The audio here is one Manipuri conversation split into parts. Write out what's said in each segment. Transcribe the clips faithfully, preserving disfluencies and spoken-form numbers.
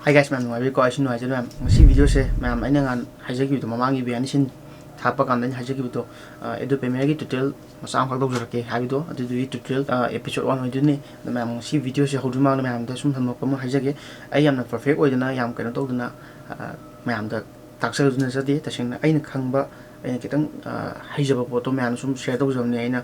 Hi guys, ꯃꯌꯥꯝ ꯅꯨꯡꯉꯥꯏꯕꯤꯔꯤꯀꯣ? ꯑꯩꯁꯨ ꯅꯨꯡꯉꯥꯏꯖꯩ ꯃꯌꯥꯝ꯫ ꯉꯁꯤ video ꯁꯦ ꯃꯌꯥꯝ, ꯑꯩꯅ ꯉꯍꯥꯟ ꯍꯥꯏꯖꯈꯤꯕꯗꯣ, ꯃꯃꯥꯡꯒꯤ behind the scene ꯊꯥꯔꯛꯄ ꯀꯥꯟꯗ ꯑꯩꯅ ꯍꯥꯏꯖꯈꯤꯕꯗꯣ, ꯑ, Adobe Premiere ꯒꯤ tutorial ꯃꯆꯥ ꯑꯃꯈꯛ ꯇꯧꯖꯔꯛꯀꯦ ꯍꯥꯏꯕꯗꯣ, ꯑꯗꯨꯗꯨꯒꯤ tutorial, ꯑ, episode one ꯑꯣꯏꯗꯣꯏꯅꯤ꯫ ꯑꯗꯣ ꯃꯌꯥꯝ, ꯉꯁꯤ video ꯁꯦ ꯍꯧꯗ꯭ꯔꯤ ꯃꯃꯥꯡꯗ ꯃꯌꯥꯝꯗ ꯁꯨꯝ ꯁꯝꯂꯞꯄ ꯑꯃ ꯍꯥꯏꯖꯒꯦ꯫ ꯑꯩ ꯌꯥꯝꯅ perfect ꯑꯣꯏꯗꯅ, ꯌꯥꯝ ꯀꯩꯅꯣ ꯇꯧꯗꯅ, ꯑ, ꯃꯌꯥꯝꯗ ꯇꯥꯛꯆꯒꯗꯧ ꯅꯠꯆꯗꯦ꯫ ꯇꯁꯦꯡꯅ ꯑꯩꯅ ꯈꯪꯕ, ꯑꯩꯅ ꯈꯤꯇꯪ, ꯑ, ꯍꯩꯖꯕ ꯄꯣꯠꯇꯣ ꯃꯌꯥꯝ ꯁꯨꯝ share ꯇꯧꯖꯕꯅꯦ꯫ ꯑꯩꯅ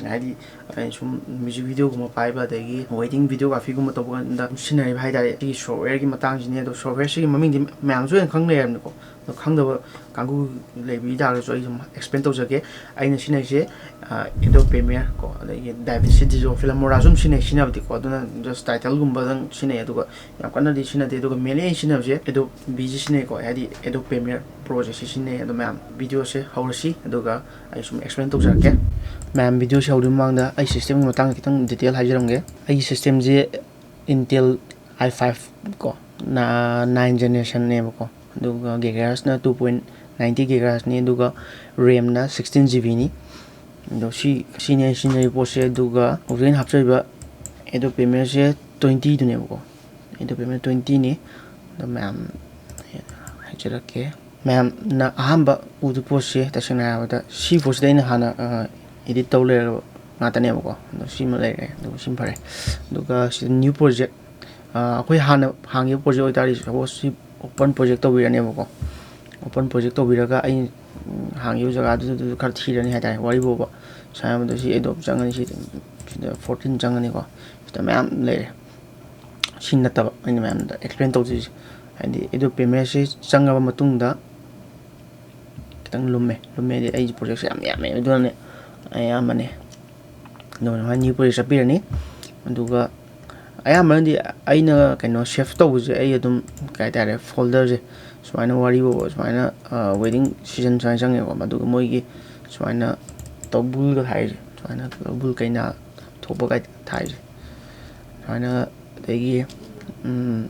ꯍꯥꯏꯗꯤ, ꯑꯩꯅ ꯁꯨꯝ music video ꯒꯨꯝꯕ ꯄꯥꯏꯕ, ꯑꯗꯒꯤ wedding videography ꯒꯨꯝꯕ ꯇꯧꯕ ꯀꯥꯟꯗ ꯁꯤꯖꯤꯟꯅꯔꯤꯕ ꯍꯥꯏ ꯇꯥꯔꯦ꯫ ꯁꯤꯒꯤ software ꯒꯤ ꯃꯇꯥꯡꯁꯤꯅꯦ꯫ ꯑꯗꯣ software ꯁꯤꯒꯤ ꯃꯃꯤꯡꯗꯤ ꯃꯌꯥꯝꯁꯨ ꯂꯣꯏꯅ ꯈꯪ ꯂꯩꯔꯕꯅꯤꯀꯣ꯫ ꯑꯗꯣ ꯈꯪꯗꯕ ꯀꯥꯡꯕꯨ ꯂꯩꯕꯤ ꯇꯥꯔꯒꯁꯨ ꯑꯩ ꯁꯨꯝ explain ꯇꯧꯖꯒꯦ꯫ ꯑꯩꯅ ꯁꯤꯖꯤꯟꯅꯔꯤꯁꯦ, ꯑ, Adobe Premiere ꯀꯣ, ꯑꯗꯒꯤ DaVinci Resolve, Filmora ꯁꯨꯝ ꯁꯤꯖꯤꯟꯅꯩ, ꯁꯤꯖꯤꯟꯅꯕꯗꯤꯀꯣ꯫ ꯑꯗꯨꯅ just title ꯒꯨꯝꯕꯗꯪ ꯁꯤꯖꯤꯟꯅꯩ, ꯑꯗꯨꯒ ꯌꯥꯝ ꯀꯟꯅꯗꯤ ꯁꯤꯖꯤꯟꯅꯗꯦ꯫ ꯑꯗꯨꯒ mainly ꯑꯩꯅ ꯁꯤꯖꯤꯟꯅꯕꯁꯦ Adobe ꯁꯤ ꯁꯤꯖꯤꯟꯅꯩꯀꯣ, ꯍꯥꯏꯗꯤ Adobe Premiere Pro ꯁꯦ ꯁꯤ ꯁꯤꯖꯤꯟꯅꯩ꯫ ꯑꯗꯣ ꯃꯌꯥꯝ, video ꯁꯦ ꯍꯧꯔꯁꯤ, ꯑꯗꯨꯒ ꯑꯩ ꯁꯨꯝ explain ꯇꯧꯖꯔꯛꯀꯦ꯫ ꯃꯌꯥꯝ, video ꯁꯦ ꯍꯧꯗ꯭ꯔꯤ ꯃꯃꯥꯡꯗ ꯑꯩ system ꯒꯤ ꯃꯇꯥꯡꯗ ꯈꯤꯇꯪ detail ꯍꯥꯏꯖꯔꯝꯒꯦ꯫ ꯑꯩꯒꯤ system say Intel i five ꯀꯣ, ꯅ-, nine generation ꯅꯦꯕꯀꯣ꯫ ꯑꯗꯨꯒ gigahertz ꯅ two point ninety gigahertz ꯅꯤ, ꯑꯗꯨꯒ RAM ꯅ sixteen GB ꯅꯤ꯫ ꯑꯗꯣ ꯁꯤ, ꯁꯤꯅꯦ ꯑꯩ ꯁꯤꯖꯤꯟꯅꯔꯤꯕ ꯄꯣꯠꯁꯦ꯫ ꯑꯗꯨꯒ ꯍꯧꯖꯤꯛ ꯑꯩꯅ ꯍꯥꯞꯆꯔꯤꯕ Adobe Premiere ꯁꯦ twenty ꯗꯨꯅꯦꯕꯀꯣ꯫ Adobe Premiere twenty ꯅꯤ꯫ ꯑꯗꯣ ꯃꯌꯥꯝ ꯍꯥꯏꯖꯔꯛꯀꯦ꯫ ꯃꯌꯥꯝꯅ ꯑꯍꯥꯟꯕ ꯎꯗꯣꯏ ꯄꯣꯠꯁꯦ, ꯇꯁꯦꯡꯅ ꯍꯥꯏꯔꯕꯗ, ꯁꯤ ꯄꯣꯠꯁꯤꯗ ꯑꯩꯅ ꯍꯥꯟꯅ, ꯑ, edit ꯇꯧ ꯂꯩꯔꯕ ꯉꯥꯛꯇꯅꯦꯕꯀꯣ꯫ ꯑꯗꯣ ꯁꯤꯃ ꯂꯩꯔꯦ, ꯑꯗꯨꯒ ꯁꯤꯃ ꯐꯔꯦ꯫ ꯑꯗꯨꯒ ꯁꯤꯗ new project, ꯑ, ꯑꯩꯈꯣꯏ ꯍꯥꯟꯅ ꯍꯥꯡꯈꯤꯕ project ꯑꯣꯏꯇꯥꯔꯗꯤ, suppose ꯁꯤ open project ꯇꯧꯕꯤꯔꯅꯦꯕꯀꯣ꯫ Open project ꯇꯧꯕꯤꯔꯒ ꯑꯩ, ꯎꯝ, ꯍꯥꯡꯈꯤꯕ ꯖꯒꯥꯗꯨꯗ ꯈꯔ ꯊꯤꯔꯅꯤ ꯍꯥꯏꯇꯥꯔꯦ, ꯋꯥꯔꯤ ꯐꯥꯎꯕ꯫ ꯁꯨꯃꯥꯏꯅ ꯁꯤ Adobe ꯆꯪꯉꯅꯤ, ꯁꯤ, ꯁꯤꯗ fourteen ꯆꯪꯉꯅꯤꯀꯣ꯫ ꯁꯤꯗ ꯃꯌꯥꯝ ꯂꯩꯔꯦ꯫ ꯁꯤ ꯅꯠꯇꯕ ꯑꯩꯅ ꯃꯌꯥꯝꯗ explain ꯇꯧꯖꯔꯤꯁꯦ, ꯍꯥꯏꯗꯤ Adobe Premiere ꯁꯤ ꯆꯪꯉꯕ ꯃꯇꯨꯡꯗ ꯈꯤꯇꯪ ꯂꯨꯝꯃꯦ꯫ ꯂꯨꯝꯃꯦ ꯍꯥꯏꯗꯤ ꯑꯩꯒꯤ project ꯁꯦ ꯌꯥꯝ ꯌꯥꯝꯃꯦ, ꯑꯗꯨꯅꯅꯦ, ꯑꯌꯥꯝꯕꯅꯦ꯫ ꯑꯗꯨꯒ ꯁꯨꯃꯥꯏꯅ new project ꯆꯠꯄꯤꯔꯅꯤ꯫ ꯑꯗꯨꯒ ꯑꯌꯥꯝꯕꯅꯗꯤ ꯑꯩꯅ ꯀꯩꯅꯣ save ꯇꯧꯕꯁꯦ, ꯑꯩ ꯑꯗꯨꯝ ꯀꯩ ꯍꯥꯏꯇꯥꯔꯦ, folder ꯁꯦ ꯁꯨꯃꯥꯏꯅ ꯋꯥꯔꯤ ꯐꯥꯎꯕ ꯁꯨꯃꯥꯏꯅ, ꯑ, wedding season ꯁꯨꯃꯥꯏꯅ ꯆꯪꯉꯦꯀꯣ꯫ ꯑꯗꯨꯒ ꯃꯣꯏꯒꯤ ꯁꯨꯃꯥꯏꯅ ꯇꯧꯕꯨꯜꯒ ꯍꯥꯏꯔꯤꯁꯦ, ꯁꯨꯃꯥꯏꯅ ꯇꯧꯕꯨꯜ ꯀꯩꯅꯥ ꯊꯣꯛꯄ ꯀꯥꯏ ꯊꯥꯏꯁꯦ ꯁꯨꯃꯥꯏꯅ꯫ ꯑꯗꯒꯤ, ꯎꯝ,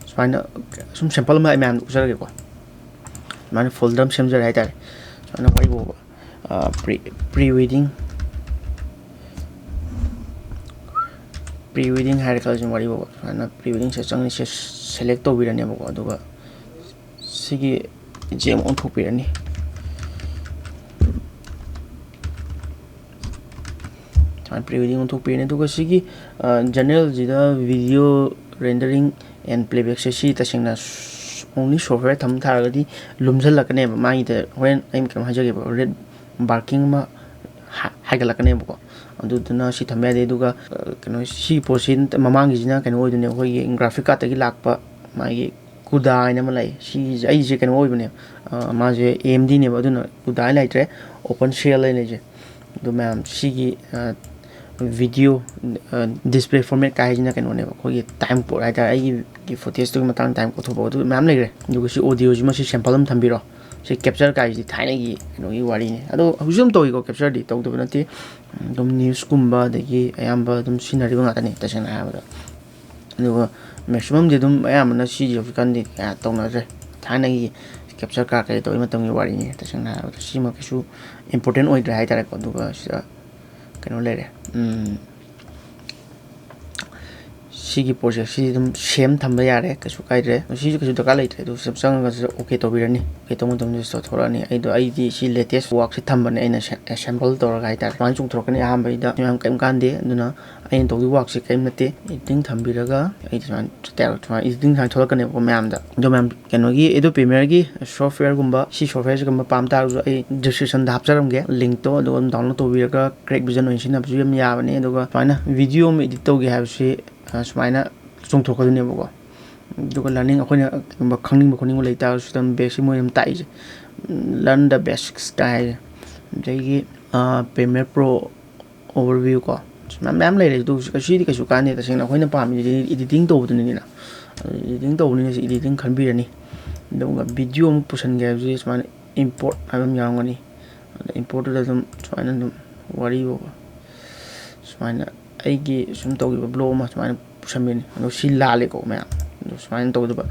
ꯁꯨꯃꯥꯏꯅ ꯁꯨꯝ sample ꯑꯃ ꯑꯩ ꯃꯌꯥꯝꯗ ꯎꯠꯆꯔꯒꯦꯀꯣ꯫ ꯁꯨꯃꯥꯏꯅ folder ꯑꯃ ꯁꯦꯝꯖꯔꯦ ꯍꯥꯏꯇꯥꯔꯦ꯫ ꯁꯨꯃꯥꯏꯅ ꯋꯥꯔꯤ ꯐꯥꯎꯕ, ꯑ, pre, pre wedding, pre wedding ꯍꯥꯏꯔꯦ ꯈꯜꯂꯁꯤ, ꯋꯥꯔꯤ ꯐꯥꯎꯕ ꯁꯨꯃꯥꯏꯅ pre wedding ꯁꯦ ꯆꯪꯉꯅꯤ, ꯁꯦ select ꯇꯧꯕꯤꯔꯅꯦꯕꯀꯣ꯫ ꯑꯗꯨꯒ ꯁꯤꯒꯤ ꯁꯦ ꯑꯃꯨꯛ ꯑꯣꯟꯊꯣꯛꯄꯤꯔꯅꯤ꯫ ꯁꯨꯃꯥꯏꯅ pre wedding ꯑꯣꯟꯊꯣꯛꯄꯤꯔꯅꯤ꯫ ꯑꯗꯨꯒ ꯁꯤꯒꯤ ꯖꯦꯅꯔꯦꯜꯁꯤꯗ video rendering and playback ꯁꯦ ꯁꯤ ꯇꯁꯦꯡꯅ only software ꯊꯝ ꯇꯥꯔꯒꯗꯤ ꯂꯨꯝꯁꯤꯜꯂꯛꯀꯅꯦꯕ꯫ ꯃꯥꯒꯤꯗ ꯍꯣꯔꯦꯟ ꯑꯩ ꯀꯩꯅꯣ ꯍꯥꯏꯖꯒꯦꯕ, red marking ꯑꯃ ꯍꯥꯏꯒꯠꯂꯛꯀꯅꯦꯕꯀꯣ꯫ ꯑꯗꯨꯗꯨꯅ ꯁꯤ ꯊꯝꯕ ꯌꯥꯗꯦ꯫ ꯑꯗꯨꯒ ꯀꯩꯅꯣ, ꯁꯤ ꯄꯣꯠꯁꯤ ꯃꯃꯥꯡꯒꯤꯁꯤꯅ ꯀꯩꯅꯣ ꯑꯣꯏꯗꯣꯏꯅꯦ, ꯑꯩꯈꯣꯏꯒꯤ graphic card ꯇꯒꯤ ꯂꯥꯛꯄ ꯃꯥꯒꯤ CUDA ꯍꯥꯏꯅ ꯑꯃ ꯂꯩ꯫ ꯁꯤꯁꯦ, ꯑꯩꯁꯦ ꯀꯩꯅꯣ ꯑꯣꯏꯕꯅꯦ, ꯃꯥꯁꯦ AMD ꯅꯦꯕ, ꯑꯗꯨꯅ CUDA ꯍꯥꯏꯅ ꯂꯩꯇ꯭ꯔꯦ, OpenCL ꯍꯥꯏꯅ ꯂꯩꯁꯦ꯫ ꯑꯗꯨ ꯃꯌꯥꯝ ꯁꯤꯒꯤ video display format ꯀꯥꯏꯁꯤꯅ ꯀꯩꯅꯣꯅꯦꯕ, ꯑꯩꯈꯣꯏꯒꯤ time code ꯍꯥꯏꯇꯥꯔꯦ, ꯑꯩꯒꯤ footage ꯇꯨꯒꯤ ꯃꯇꯥꯡꯗ time code ꯊꯣꯛꯄ ꯑꯗꯨ ꯃꯌꯥꯝ ꯂꯩꯈ꯭ꯔꯦ꯫ ꯑꯗꯨꯒ ꯁꯤ audio ꯁꯤꯃ ꯁꯤ sample ꯑꯃ ꯊꯝꯕꯤꯔꯣ꯫ ꯁꯤ capture ꯀꯥꯏꯁꯤꯗꯤ ꯊꯥꯏꯅꯒꯤ ꯀꯩꯅꯣꯒꯤ ꯋꯥꯔꯤꯅꯤ꯫ ꯑꯗꯣ ꯍꯧꯖꯤꯛꯁꯨ ꯑꯗꯨꯝ ꯇꯧꯏꯀꯣ, capture ꯗꯤ ꯇꯧꯗꯕ ꯅꯠꯇꯦ꯫ ꯑꯗꯨꯝ news ꯀꯨꯝꯕ ꯑꯗꯒꯤ ꯑꯌꯥꯝꯕ ꯑꯗꯨꯝ ꯁꯤꯖꯤꯟꯅꯔꯤꯕ ꯉꯥꯛꯇꯅꯤ ꯇꯁꯦꯡꯅ ꯍꯥꯏꯔꯕꯗ꯫ ꯑꯗꯨꯒ maximum ꯗꯤ ꯑꯗꯨꯝ ꯑꯌꯥꯝꯕꯅ ꯁꯤꯁꯦ ꯍꯧꯖꯤꯛꯀꯥꯟꯗꯤ ꯀꯌꯥ ꯇꯧꯅꯗ꯭ꯔꯦ꯫ ꯊꯥꯏꯅꯒꯤ capture card ꯀꯩ ꯇꯧꯕꯒꯤ ꯃꯇꯝꯒꯤ ꯋꯥꯔꯤꯅꯤ ꯇꯁꯦꯡꯅ ꯍꯥꯏꯔꯕꯗ꯫ ꯁꯤꯃ ꯀꯩꯁꯨ important ꯑꯣꯏꯗ꯭ꯔꯦ ꯍꯥꯏꯇꯥꯔꯦꯀꯣ꯫ ꯑꯗꯨꯒ ꯁꯤꯗ ꯀꯩꯅꯣ ꯂꯩꯔꯦ, ꯎꯝ, ꯁꯤꯒꯤ ꯄꯣꯠꯁꯦ ꯁꯤ ꯑꯗꯨꯝ same ꯊꯝꯕ ꯌꯥꯔꯦ, ꯀꯩꯁꯨ ꯀꯥꯏꯗ꯭ꯔꯦ꯫ ꯁꯤꯁꯨ ꯀꯩꯁꯨ ꯗꯔꯀꯥꯔ ꯂꯩꯇ꯭ꯔꯦ꯫ ꯑꯗꯨ ꯁꯤꯗ ꯆꯪꯉꯒ ꯁꯤꯗ okay ꯇꯧꯕꯤꯔꯅꯤ꯫ Okay ꯇꯧꯕ ꯃꯇꯝꯗ ꯁꯤꯗ ꯊꯣꯛꯂꯛꯑꯅꯤ꯫ ꯑꯩꯗꯣ, ꯑꯩꯗꯤ ꯁꯤ latest work ꯁꯤ ꯊꯝꯕꯅꯦ ꯑꯩꯅ assemble ꯇꯧꯔꯒ ꯍꯥꯏꯇꯥꯔꯦ꯫ ꯁꯨꯃꯥꯏꯅ ꯆꯣꯡꯊꯣꯔꯛꯀꯅꯤ꯫ ꯑꯍꯥꯟꯕꯩꯗ ꯃꯌꯥꯝ ꯀꯩꯝ ꯀꯥꯟꯗꯦ꯫ ꯑꯗꯨꯅ ꯑꯩꯅ ꯇꯧꯗꯣꯏ work ꯁꯦ ꯀꯔꯤꯝ ꯅꯠꯇꯦ꯫ Editing ꯊꯝꯕꯤꯔꯒ ꯑꯩ ꯁꯨꯃꯥꯏꯅ, ꯁꯨꯃꯥꯏꯅ editing ꯁꯨꯃꯥꯏꯅ ꯊꯣꯛꯂꯛꯀꯅꯦꯕꯀꯣ ꯃꯌꯥꯝꯗ꯫ ꯑꯗꯣ ꯃꯌꯥꯝ, ꯀꯩꯅꯣꯒꯤ Adobe Premiere ꯒꯤ software ꯒꯨꯝꯕ, ꯁꯤ software ꯁꯤꯒꯨꯝꯕ ꯄꯥꯝ ꯇꯥꯔꯒꯁꯨ ꯑꯩ description ꯗ ꯍꯥꯞꯆꯔꯝꯒꯦ link ꯇꯣ, ꯑꯗꯨꯒ ꯑꯗꯨꯝ download ꯇꯧꯕꯤꯔꯒ CreateVision ꯑꯣꯏꯅ ꯁꯤꯖꯤꯟꯅꯕꯁꯨ ꯌꯥꯝ ꯌꯥꯕꯅꯤ꯫ ꯑꯗꯨꯒ ꯁꯨꯃꯥꯏꯅ video ꯑꯃ edit ꯇꯧꯒꯦ ꯍꯥꯏꯕꯁꯤ, ꯑ, ꯁꯨꯃꯥꯏꯅ ꯆꯣꯡꯊꯣꯛꯀꯗꯣꯏꯅꯦꯕꯀꯣ꯫ ꯑꯗꯨꯒ learning, ꯑꯩꯈꯣꯏꯅ ꯀꯩꯒꯨꯝꯕ ꯈꯪꯅꯤꯡꯕ ꯈꯣꯠꯅꯤꯡꯕ ꯂꯩꯇꯥꯔꯒꯁꯨ ꯑꯗꯨꯝ basic ꯃꯣꯏꯅ ꯑꯗꯨꯝ ꯇꯥꯛꯏꯁꯦ, learn the basics ꯀꯥꯏ ꯍꯥꯏꯁꯦ꯫ ꯑꯗꯒꯤ, ꯑ, Premiere Pro overview ꯀꯣ, ꯁꯨꯃꯥꯏꯅ ꯃꯌꯥꯝ ꯂꯩꯔꯦ꯫ ꯑꯗꯨ ꯁꯤꯗꯤ ꯀꯩꯁꯨ ꯀꯥꯟꯗꯦ, ꯇꯁꯦꯡꯅ ꯑꯩꯈꯣꯏꯅ ꯄꯥꯝꯃꯤꯁꯤꯗꯤ editing ꯇꯧꯕꯗꯨꯅꯤꯅ꯫ ꯑꯗꯨ editing ꯇꯧꯕꯅꯤꯅ ꯁꯤ editing ꯈꯟꯕꯤꯔꯅꯤ꯫ ꯑꯗꯨꯒ video ꯑꯃ ꯄꯨꯁꯟꯒꯦ ꯍꯥꯏꯕꯁꯤ ꯁꯨꯃꯥꯏꯅ import ꯍꯥꯏꯕ ꯑꯃ ꯌꯥꯎꯔꯝꯒꯅꯤ꯫ ꯑꯗ import ꯇꯨꯗ ꯑꯗꯨꯝ ꯁꯨꯃꯥꯏꯅ ꯑꯗꯨꯝ ꯋꯥꯔꯤ ꯐꯥꯎꯕ ꯁꯨꯃꯥꯏꯅ ꯑꯩꯒꯤ ꯁꯨꯝ ꯇꯧꯈꯤꯕ vlog ꯑꯃ ꯁꯨꯃꯥꯏꯅ ꯄꯨꯁꯟꯕꯤꯅꯤ꯫ ꯑꯗꯣ ꯁꯤ ꯂꯥꯜꯂꯦꯀꯣ ꯃꯌꯥꯝ꯫ ꯑꯗꯣ ꯁꯨꯃꯥꯏꯅ ꯇꯧꯒꯗꯕ,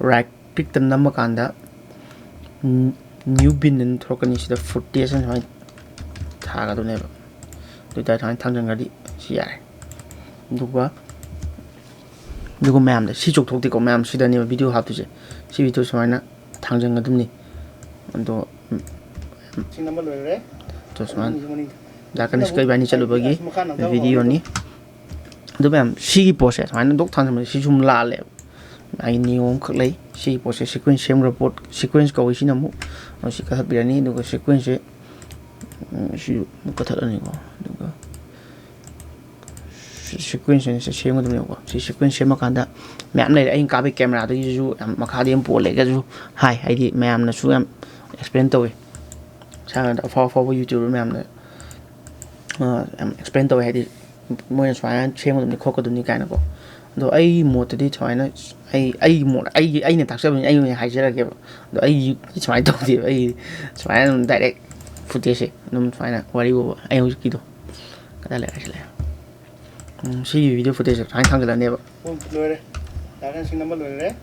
right click ꯇ ꯅꯝꯃꯀꯥꯟꯗ new bin ꯑꯅ ꯊꯣꯛꯂꯛꯀꯅꯤ꯫ ꯁꯤꯗ footage ꯑꯅ ꯁꯨꯃꯥꯏꯅ ꯊꯥꯒꯗꯕꯅꯦꯕ꯫ ꯑꯗꯨ ꯑꯣꯏꯇꯥꯔꯗꯤ ꯁꯨꯃꯥꯏꯅ ꯊꯝꯖꯤꯟꯈ꯭ꯔꯗꯤ ꯁꯤ ꯌꯥꯔꯦ꯫ ꯑꯗꯨꯒ ꯑꯗꯨꯒ ꯃꯌꯥꯝꯗ ꯁꯤ ꯆꯣꯡꯊꯣꯛꯇꯦꯀꯣ, ꯃꯌꯥꯝ ꯁꯤꯗꯅꯦꯕ ꯚꯤꯗꯤꯑꯣ ꯍꯥꯞꯇꯣꯏꯁꯦ꯫ ꯁꯤ ꯚꯤꯗꯤꯑꯣ ꯁꯨꯃꯥꯏꯅ ꯊꯥꯡꯖꯟꯒꯗꯕꯅꯤ꯫ ꯑꯗꯣ ꯁꯤ ꯅꯝꯕ ꯂꯣꯏꯔꯦ꯫ ꯑꯗꯣ ꯁꯨꯃꯥꯏꯅ ꯃꯅꯤꯡ ꯖꯥꯀꯅꯤꯁꯀ ꯏꯕꯥꯅꯤ ꯆꯠꯂꯨꯕꯒꯤ ꯑꯁ, ꯃꯈꯥ ꯅꯝꯊꯕ ꯚꯤꯗꯤꯑꯣꯅꯤ꯫ ꯑꯗꯨ ꯃꯌꯥꯝ ꯁꯤꯒꯤ ꯄꯣꯠꯁꯦ ꯁꯨꯃꯥꯏꯅ ꯗꯣꯛ ꯊꯥꯡꯖꯟꯕꯁꯦ ꯁꯤ ꯁꯨꯝ ꯂꯥꯜꯂꯦꯕ꯫ ꯑꯩ ꯅꯤꯌꯣꯝ ꯑꯃꯈꯛ ꯂꯩ꯫ ꯁꯤꯒꯤ ꯄꯣꯠꯁꯦ ꯁꯤꯀ꯭ꯋꯦꯟꯁ ꯁꯦꯝꯈ꯭ꯔ ꯄꯣꯠ, ꯁꯤꯀ꯭ꯋꯦꯟꯁ ꯀꯧꯏ꯫ ꯁꯤꯅ ꯑꯃꯨꯛ ꯁꯤ ꯀꯛꯊꯠꯄꯤꯔꯅꯤ꯫ ꯑꯗꯨꯒ ꯁꯤꯀ꯭ꯋꯦꯟꯁꯁꯦ ꯁꯤ ꯑꯃꯨꯛ ꯀꯛꯊꯠꯂꯅꯤꯀꯣ꯫ ꯑꯗꯨꯒ ꯁꯤꯀ꯭ꯋꯦꯟꯁ ꯑꯣꯏꯅ ꯁꯦꯝꯒꯗꯕꯅꯦꯕꯀꯣ꯫ ꯁꯤ ꯁꯤꯀ꯭ꯋꯦꯟꯁ ꯁꯦꯝꯃꯀꯥꯟꯗ ꯃꯌꯥꯝ ꯂꯩꯔꯦ꯫ ꯑꯩꯅ ꯀꯥꯞꯄꯒꯤ ꯀꯦꯃꯦꯔꯥꯗꯒꯤꯁꯨ ꯌꯥꯝ ꯃꯈꯥꯗꯤ ꯌꯥꯝ ꯄꯣꯜꯂꯦꯒꯁꯨ ꯍꯥꯏ, ꯍꯥꯏꯗꯤ ꯃꯌꯥꯝꯅꯁꯨ ꯌꯥꯝ ꯑꯦꯛꯁꯄ꯭ꯂꯦꯟ ꯇꯧꯋꯤ꯫ ꯏꯁꯥꯅ ꯑꯐꯥꯎ ꯑꯐꯥꯎꯕ ꯌꯨꯇ꯭ꯌꯨꯕꯔ ꯃꯌꯥꯝꯅ ꯌꯥꯝ ꯑꯦꯛꯁꯄ꯭ꯂꯦꯟ ꯇꯧꯋꯦ, ꯍꯥꯏꯗꯤ ꯃꯣꯏꯅ ꯁꯨꯃꯥꯏꯅ ꯁꯦꯝꯒꯗꯕꯅꯤ ꯈꯣꯠꯀꯗꯕꯅꯤ ꯀꯥꯏꯅꯀꯣ꯫ ꯑꯗꯣ ꯑꯩꯒꯤ ꯃꯣꯠꯇꯗꯤ ꯁꯨꯃꯥꯏꯅ ꯑꯩ ꯑꯩꯒꯤ ꯃꯣꯠ ꯑꯩꯒꯤ ꯑꯩꯅ ꯇꯥꯛꯆꯕꯅꯤ, ꯑꯩ ꯑꯣꯏꯅ ꯍꯥꯏꯖꯔꯒꯦꯕ꯫ ꯑꯗꯣ ꯑꯩꯒꯤ ꯁꯨꯃꯥꯏꯅ ꯇꯧꯗꯦꯕ꯫ ꯑꯩ ꯁꯨꯃꯥꯏꯅ ꯑꯗꯨꯝ ꯗꯥꯏꯔꯦꯛ ꯐꯨꯇꯦꯖꯁꯦ ꯑꯗꯨꯝ ꯁꯨꯃꯥꯏꯅ ꯋꯥꯔꯤ ꯐꯥꯎꯕ ꯑꯩ ꯍꯧꯖꯤꯛꯀꯤꯗꯣ ꯀꯗꯥꯏ ꯂꯩꯔꯦ? ꯁꯤ ꯂꯩꯔꯦ꯫ ꯎꯝ, ꯁꯤꯒꯤ ꯚꯤꯗꯤꯑꯣ ꯐꯨꯇꯦꯖꯁꯦ ꯁꯨꯃꯥꯏꯅ ꯊꯥꯡꯒꯠꯂꯅꯦꯕ꯫ ꯂꯣꯏꯔꯦ꯫ ꯌꯥꯔꯦ, ꯁꯤ ꯅꯝꯕ ꯂꯣꯏꯔꯦ꯫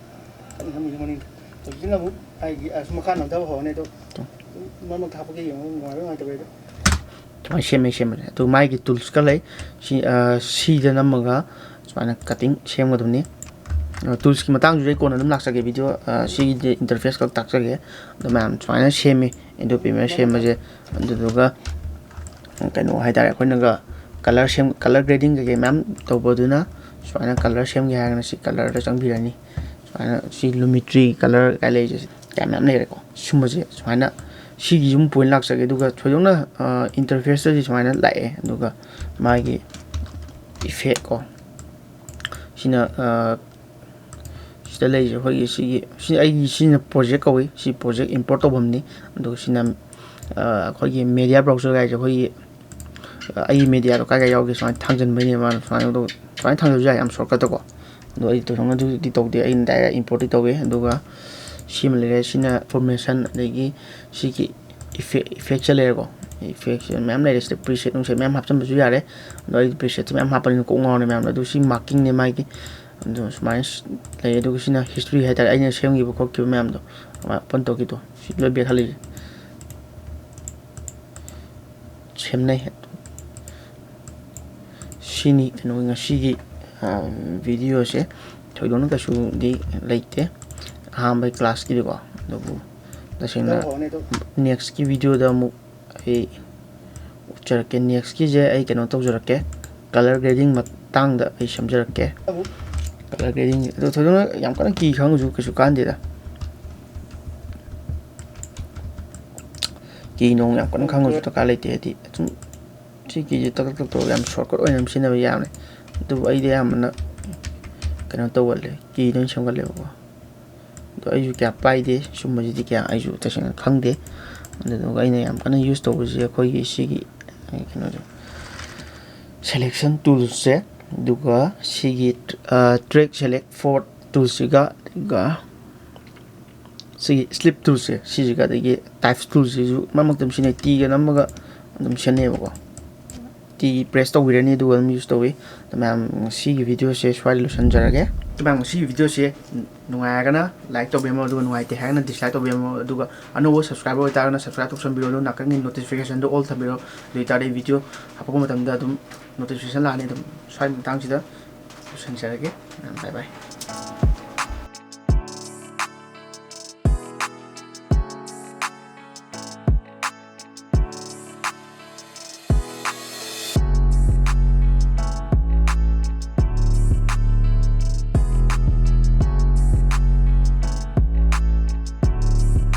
ꯀꯟꯅ ꯅꯝꯃꯤꯁꯤ ꯃꯅꯤꯡꯗ꯫ ꯍꯧꯖꯤꯛꯁꯤꯅ ꯑꯃꯨꯛ ꯑꯩꯒꯤ ꯑꯁ ꯃꯈꯥ ꯅꯝꯊꯕ ꯍꯧꯔꯅꯤ꯫ ꯑꯗꯣ ꯃꯔꯛ ꯃꯔꯛꯇ ꯍꯥꯞꯄꯛꯀꯦ, ꯌꯦꯡꯉꯣ ꯅꯨꯡꯉꯥꯏꯕ꯭ꯔꯥ ꯅꯨꯡꯉꯥꯏꯇꯕ꯭ꯔꯥ ꯍꯥꯏꯗꯣ꯫ ꯁꯨꯃꯥꯏꯅ ꯁꯦꯝꯃꯦ, ꯁꯦꯝꯕꯁꯦ꯫ ꯑꯗꯨ ꯃꯥꯒꯤ ꯇꯨꯜꯁꯀ ꯂꯩ꯫ ꯁꯤ, ꯑ, ꯁꯤꯗ ꯅꯝꯃꯒ ꯁꯨꯃꯥꯏꯅ ꯀꯠꯇꯤꯡ ꯁꯦꯝꯒꯗꯕꯅꯤ꯫ ꯑ, ꯇꯨꯜꯁꯀꯤ ꯃꯇꯥꯡꯗꯨꯗꯤ ꯑꯩ ꯀꯣꯟꯅ ꯑꯗꯨꯝ ꯂꯥꯛꯆꯒꯦ ꯚꯤꯗꯤꯑꯣ, ꯑ, ꯁꯤꯒꯤꯗꯤ ꯏꯟꯇꯔꯐꯦꯁ ꯈꯛ ꯇꯥꯛꯆꯒꯦ꯫ ꯑꯗꯣ ꯃꯌꯥꯝ ꯁꯨꯃꯥꯏꯅ ꯁꯦꯝꯃꯤ ꯑꯦꯗꯣꯕꯤ ꯄ꯭ꯔꯤꯃꯤꯌꯔ ꯁꯦꯝꯕꯁꯦ꯫ ꯑꯗꯨꯗꯨꯒ ꯀꯩꯅꯣ ꯍꯥꯏꯇꯥꯔꯦ, ꯑꯩꯈꯣꯏꯅꯒ ꯀꯂꯔ ꯁꯦꯝ ꯀꯂꯔ ꯒ꯭ꯔꯦꯗꯤꯡ ꯀꯩꯀꯩ ꯃꯌꯥꯝ ꯇꯧꯕꯗꯨꯅ ꯁꯨꯃꯥꯏꯅ ꯀꯂꯔ ꯁꯦꯝꯒꯦ ꯍꯥꯏꯔꯒꯅ ꯁꯤ ꯀꯂꯔꯗ ꯆꯪꯕꯤꯔꯅꯤ꯫ ꯁꯨꯃꯥꯏꯅ ꯁꯤ ꯂꯨꯃꯤꯇ꯭ꯔꯤ ꯀꯂꯔ ꯀꯥꯏ ꯂꯩꯔꯤꯁꯦ ꯀꯌꯥ ꯃꯌꯥꯝ ꯂꯩꯔꯦꯀꯣ꯫ ꯁꯨꯝꯕꯁꯦ ꯁꯨꯃꯥꯏꯅ ꯁꯤꯒꯤ ꯁꯨꯝ ꯄꯣꯏꯟ ꯂꯥꯛꯆꯒꯦ꯫ ꯑꯗꯨꯒ ꯊꯣꯏꯗꯣꯛꯅ ꯏꯟꯇꯔꯐꯦꯁꯇꯗꯤ ꯁꯨꯃꯥꯏꯅ ꯂꯥꯛꯑꯦ꯫ ꯑꯗꯨꯒ ꯃꯥꯒꯤ ꯏꯐꯦꯛ ꯀꯣ, ꯁꯤꯅ, ꯑ, ꯁꯤꯗ ꯂꯩꯔꯤꯁꯦ ꯑꯩꯈꯣꯏꯒꯤ ꯁꯤꯒꯤ, ꯁꯤ ꯑꯩꯒꯤ ꯁꯤꯅ ꯄ꯭ꯔꯣꯖꯦꯛ ꯀꯧꯏ꯫ ꯁꯤ ꯄ꯭ꯔꯣꯖꯦꯛ ꯏꯝꯄꯣꯔꯠ ꯇꯧꯐꯝꯅꯤ꯫ ꯑꯗꯨꯒ ꯁꯤꯅ, ꯑ, ꯑꯩꯈꯣꯏꯒꯤ ꯃꯦꯗꯤꯌꯥ ꯕ꯭ꯔꯥꯎꯖꯔ ꯍꯥꯏꯁꯦ ꯑꯩꯈꯣꯏꯒꯤ, ꯑ, ꯑꯩꯒꯤ ꯃꯦꯗꯤꯌꯥꯗꯣ ꯀꯥꯏ ꯀꯥꯏ ꯌꯥꯎꯒꯦ ꯁꯨꯃꯥꯏꯅ ꯊꯥꯡꯖꯟꯕꯩꯅꯦ ꯃꯥꯅ ꯁꯨꯃꯥꯏꯅ ꯇꯧ-, ꯁꯨꯃꯥꯏꯅ ꯊꯥꯡꯖꯕꯁꯨ ꯌꯥꯏ ꯌꯥꯝ ꯁꯣꯔꯠꯀꯠꯇꯀꯣ꯫ ꯑꯗꯣ ꯑꯩ ꯊꯣꯏꯗꯣꯛꯅ ꯑꯗꯨꯗꯤ ꯇꯧꯗꯦ, ꯑꯩꯅ ꯗꯥꯏꯔꯦꯛ ꯏꯝꯄꯣꯔꯠꯇꯤ ꯇꯧꯋꯦ꯫ ꯑꯗꯨꯒ ꯁꯤꯃ ꯂꯩꯔꯦ꯫ ꯁꯤꯅ ꯐꯣꯔꯃꯦꯁꯟ, ꯑꯗꯒꯤ ꯁꯤꯒꯤ ꯏꯐꯦꯛ, ꯏꯐꯦꯛꯁꯦ ꯂꯩꯔꯦꯀꯣ꯫ ꯏꯐꯦꯛꯁꯦ ꯃꯌꯥꯝ ꯂꯩꯔꯦ꯫ ꯁꯤꯗ ꯄ꯭ꯔꯤꯁꯦꯠ ꯅꯨꯡꯁꯦꯠ ꯃꯌꯥꯝ ꯍꯥꯞꯆꯤꯟꯕꯁꯨ ꯌꯥꯔꯦ꯫ ꯑꯗꯣ ꯑꯩ ꯄ꯭ꯔꯤꯁꯦꯠꯁꯦ ꯃꯌꯥꯝ ꯍꯥꯞꯄꯅꯤꯅ ꯀꯣꯛ ꯉꯥꯎꯔꯦ ꯃꯌꯥꯝꯗꯣ꯫ ꯑꯗꯨ ꯁꯤ ꯃꯥꯔꯀꯤꯡꯅꯦ ꯃꯥꯒꯤ꯫ ꯑꯗꯣ ꯁꯨꯃꯥꯏꯅ ꯂꯩ꯫ ꯑꯗꯨꯒ ꯁꯤꯅ ꯍꯤꯁꯇ꯭ꯔꯤ ꯍꯥꯏꯇꯥꯔꯦ, ꯑꯩꯅ ꯁꯦꯝꯈꯤꯕ ꯈꯣꯠꯈꯤꯕ ꯃꯌꯥꯝꯗꯣ ꯑꯗꯨꯃꯥꯏꯅ ꯑꯣꯄꯟ ꯇꯧꯈꯤꯗꯣ꯫ ꯁꯤ ꯂꯣꯏ ꯕꯦꯛ ꯍꯜꯂꯤꯁꯦ꯫ ꯁꯦꯝꯅꯩ꯫ ꯁꯤꯅꯤ ꯀꯩꯅꯣ ꯉꯁꯤꯒꯤ ꯚꯤꯗꯤꯑꯣꯁꯦ꯫ ꯊꯣꯏꯗꯣꯛꯅ ꯀꯩꯁꯨꯗꯤ ꯂꯩꯇꯦ ꯑꯍꯥꯟꯕ ꯀ꯭ꯂꯥꯁꯀꯤꯗꯤꯀꯣ꯫ ꯑꯗꯨꯕꯨ ꯇꯁꯦꯡꯅ ꯅꯦꯛꯁꯀꯤ ꯚꯤꯗꯤꯑꯣꯗ ꯑꯃꯨꯛ ꯑꯩ ꯎꯠꯆꯔꯛꯀꯦ꯫ ꯅꯦꯛꯁꯀꯤꯁꯦ ꯑꯩ ꯀꯩꯅꯣ ꯇꯧꯖꯔꯛꯀꯦ, ꯀꯂꯔ ꯒ꯭ꯔꯦꯗꯤꯡ ꯃꯇꯥꯡꯗ ꯑꯩ ꯁꯦꯝꯖꯔꯛꯀꯦ꯫ ꯀꯂꯔ ꯒ꯭ꯔꯦꯗꯤꯡ ꯑꯗꯣ ꯊꯣꯏꯗꯣꯛꯅ ꯌꯥꯝ ꯀꯟꯅ ꯀꯤ ꯈꯪꯉꯁꯨ ꯀꯩꯁꯨ ꯀꯥꯟꯗꯦꯗ꯫ ꯀꯤ ꯅꯣꯡ ꯌꯥꯝ ꯀꯟꯅ ꯈꯪꯉꯁꯨ ꯗꯔꯀꯥꯔ ꯂꯩꯇꯦ, ꯍꯥꯏꯗꯤ ꯑꯗꯨꯝ ꯁꯤ ꯀꯤꯁꯦ ꯇꯛ ꯇꯛ ꯇꯛ ꯇꯧꯔꯒ ꯌꯥꯝ ꯁꯣꯔꯠꯀꯠ ꯑꯣꯏꯅ ꯑꯗꯨꯝ ꯁꯤꯖꯤꯟꯅꯕ ꯌꯥꯕꯅꯦ꯫ ꯑꯗꯨꯕꯨ ꯑꯩꯗꯤ ꯑꯌꯥꯝꯕꯅ ꯀꯩꯅꯣ ꯇꯧꯒꯜꯂꯦ, ꯀꯤꯗ ꯑꯣꯏꯅ ꯁꯦꯝꯒꯠꯂꯦꯕꯀꯣ꯫ ꯑꯗꯣ ꯑꯩꯁꯨ ꯀꯌꯥ ꯄꯥꯏꯗꯦ ꯁꯨꯝꯕꯁꯤꯗꯤ, ꯀꯌꯥ ꯑꯩꯁꯨ ꯇꯁꯦꯡꯅ ꯈꯪꯗꯦ꯫ ꯑꯗꯨꯗꯨꯒ ꯑꯩꯅ ꯌꯥꯝ ꯀꯟꯅ ꯌꯨꯁ ꯇꯧꯕꯁꯤ ꯑꯩꯈꯣꯏꯒꯤ ꯁꯤꯒꯤ ꯀꯩꯅꯣꯁꯦ, ꯁꯦꯂꯦꯛꯁꯟ ꯇꯨꯜꯁꯁꯦ, ꯑꯗꯨꯒ ꯁꯤꯒꯤ track select four ꯇꯨꯜꯁꯤꯒ, ꯑꯗꯨꯒ ꯁꯤꯒꯤ ꯁ꯭ꯂꯤꯞ ꯇꯨꯜꯁꯦ ꯁꯤꯁꯤꯒ, ꯑꯗꯒꯤ ꯇꯥꯏꯞꯁ ꯇꯨꯜꯁꯤꯁꯨ ꯃꯔꯛ ꯃꯔꯛꯇ ꯑꯗꯨꯝ ꯁꯤꯖꯤꯟꯅꯩ, ꯇꯤꯒ ꯅꯝꯃꯒ ꯑꯗꯨꯝ ꯁꯦꯝꯅꯩꯌꯦꯕꯀꯣ꯫ ꯇꯤ ꯄ꯭ꯔꯦꯁ ꯇꯧꯕꯤꯔꯅꯤ, ꯑꯗꯨꯒ ꯑꯗꯨꯝ ꯌꯨꯁ ꯇꯧꯋꯤ꯫ ꯑꯗꯣ ꯃꯌꯥꯝ, ꯉꯁꯤꯒꯤ ꯚꯤꯗꯤꯑꯣꯁꯦ ꯁ꯭ꯋꯥꯏꯗ ꯂꯣꯏꯁꯤꯟꯖꯔꯒꯦ꯫ ꯑꯗꯣ ꯃꯌꯥꯝ, ꯉꯁꯤꯒꯤ ꯚꯤꯗꯤꯑꯣꯁꯦ ꯅꯨꯡꯉꯥꯏꯔꯒꯅ ꯂꯥꯏꯛ ꯇꯧꯕꯤꯔꯝꯃꯣ, ꯑꯗꯨꯒ ꯅꯨꯡꯉꯥꯏꯇꯦ ꯍꯥꯏꯔꯒꯅ ꯗꯤꯁꯂꯥꯏꯛ ꯇꯧꯕꯤꯔꯝꯃꯣ꯫ ꯑꯗꯨꯒ ꯑꯅꯧꯕ ꯁꯕꯁꯀ꯭ꯔꯥꯏꯕꯔ ꯑꯣꯏꯇꯥꯔꯒꯅ ꯁꯕꯁꯀ꯭ꯔꯥꯏꯕ ꯇꯧꯁꯟꯕꯤꯔꯣ, ꯑꯗꯨꯒ ꯅꯥꯀꯟꯒꯤ ꯅꯣꯇꯤꯐꯤꯀꯦꯁꯟꯗꯣ ꯑꯣꯜ ꯊꯝꯕꯤꯔꯣ꯫ ꯑꯗꯨ ꯑꯣꯏꯇꯥꯔꯗꯤ ꯚꯤꯗꯤꯑꯣ ꯍꯥꯞꯄꯛꯄ ꯃꯇꯝꯗ ꯑꯗꯨꯝ ꯅꯣꯇꯤꯐꯤꯀꯦꯁꯟ ꯂꯥꯛꯑꯅꯤ꯫ ꯑꯗꯨꯝ ꯁ꯭ꯋꯥꯏ ꯃꯇꯥꯡꯁꯤꯗ ꯂꯣꯏꯁꯤꯟꯖꯔꯒꯦ꯫ ꯃꯌꯥꯝ ꯕꯥꯏ ꯕꯥꯏ꯫